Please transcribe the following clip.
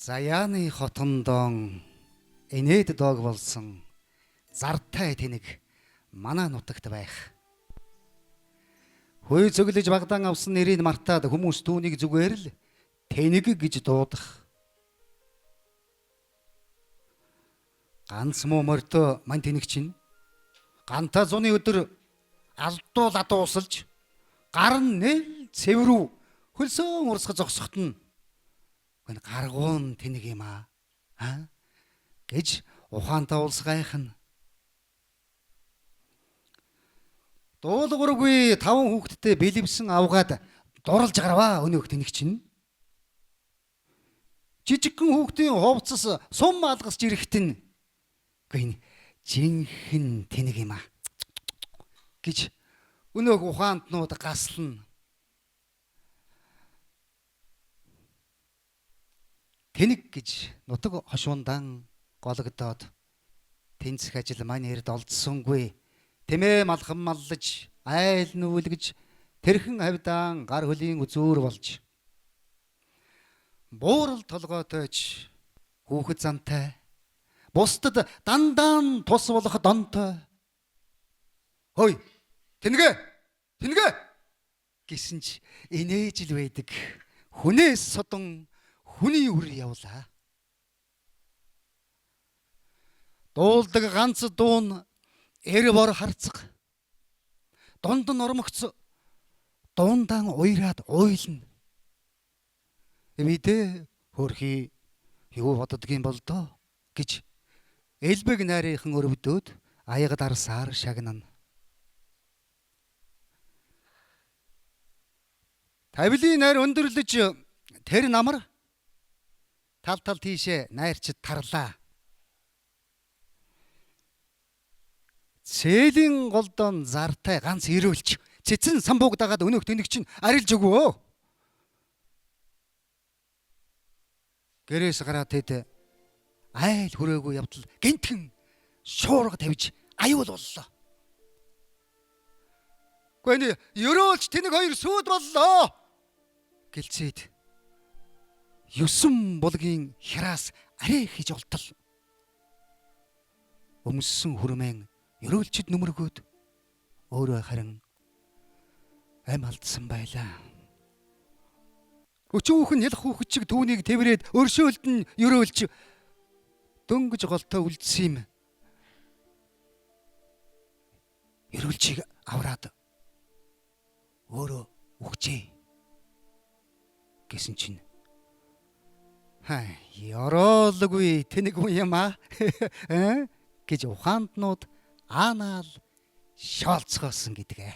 Заяаны хотондон инээд дог болсон зартай тэнэг манай нутагт байх. Хүй цөглөж багдаан авсан нэрийг мартаад хүмүүс түүнийг зүгээр л тэнэг гэж дуудах. Ганц муу морьтой мань тэнэг чинь ганта зуны өдөр алдуул адуусалж гар нь нэл цэврүү хөлсөө урсгаж зогсоход нь гэн гаргуун тэнэг юм аа гэж ухаантай улс гайхна. Дуулуургүй 5 хүүхэдтэй бэлэвсэн авгаад дурлж гарваа өнөөх тэнэг чинь. Жижигхэн хүүхдийн хувцас сум алгасч ирэхэд нь гэн жинхэнэ тэнэг юм аа гэж өнөөх ухаантнууд гаслана. Тэнэг гэж нутаг хошуундаан гологдоод тэнцэх ажил мань эрд олдсонгүй. Тэмээ малхан маллаж, айл нүүлгэж, тэрхэн хавьдаан гар хөлийн үзүүр болж. Буурал толгойтойч хүүхэд зантай, бусдад дандаан тус болох донтой. Хой, тэнгээ, тэнгээ гэсэн ч инээж л байдаг. Хүнээс содон хүний үр явлаа. Дуулдаг ганц дуун эр бор харцаг. Дунд нь ормогц дуундаан уйраад уйлна. Мэдээ хөрхий юу боддгийн бол доо гэж элбэг найрынхан өрөвдөөд аяга дарсаар шагнана. Тавилын найр өндөрлөж тэр намар тал тал тийшээ найрчид тарлаа. Цээлийн голдон зартай ганц эрүүлж цэцэн самбууг дагаад өнөөх тэнэг чинь арилж өгвөө. Гэрээс гараад тэд айл хүрээгүй явдал гинтхэн шуурга тавьж аюул боллоо. Гэхдээ ерөөлч тэнэг хоёр сүйд боллоо гэлцээд 9 булгийн хяраас арай хийж олтол. Өмссөн хүрмэн ерөөлчд нүмергөөд өөрөө харин ам алдсан байлаа. Өчүүхэн нялх хүүхэд шиг түүнийг тэврээд өршөөлд нь ерөөлж дөнгөж голтой үлдсэн юм. Ерөөлчийг авраад өөрөө үхжээ гэсэн чинь ёроолгүй тэнэг хүн юм аа гэж ухаантнууд аанаал шоолцгоосон гэдэг.